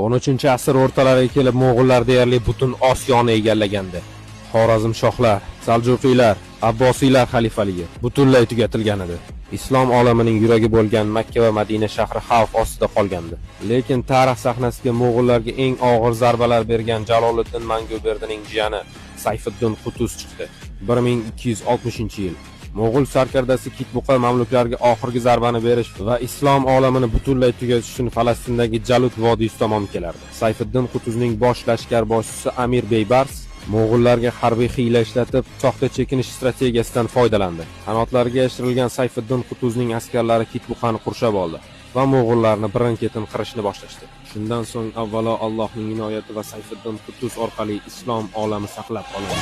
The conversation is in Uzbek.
13-asr o'rtalariga kelib mo'g'ullar deyarli butun Osiyoni egallagandi. Xorazmshohlar, Saljuqiylar, Abbosiylar xalifaligi butunlay tugatilgan edi. Islom olamining yuragi bo'lgan Makka va Madina shahri xavf ostida qolgandi. Lekin tarix sahnasiga mo'g'ullarga eng og'ir zarbalar bergan Jaloliddin Manguberdining jiyani Sayfiddin Qutuz chiqdi. 1260-yil. Mo'g'ul sarkardasi Kitbuqa mamluklarga oxirgi zarbani berish va islom olamini butunlay tugatish uchun Falastindagi Jalut vodiysi tomon kelardi. Sayfiddin Qutuzning bosh lashkar boshchisi Amir Beybars mo'g'ullarga harbiy hiyla ishlatib, soxta chekinish strategiyasidan foydalandi. Qanotlariga yashirilgan Sayfiddin Qutuzning askarlari Kitbuqani qurshab oldi va mo'g'ullarni birin-ketin qirishni boshlashdi. Shundan so'ng avvalo Allohning inoyati va Sayfiddin Qutuz orqali islom olami saqlab qolindi.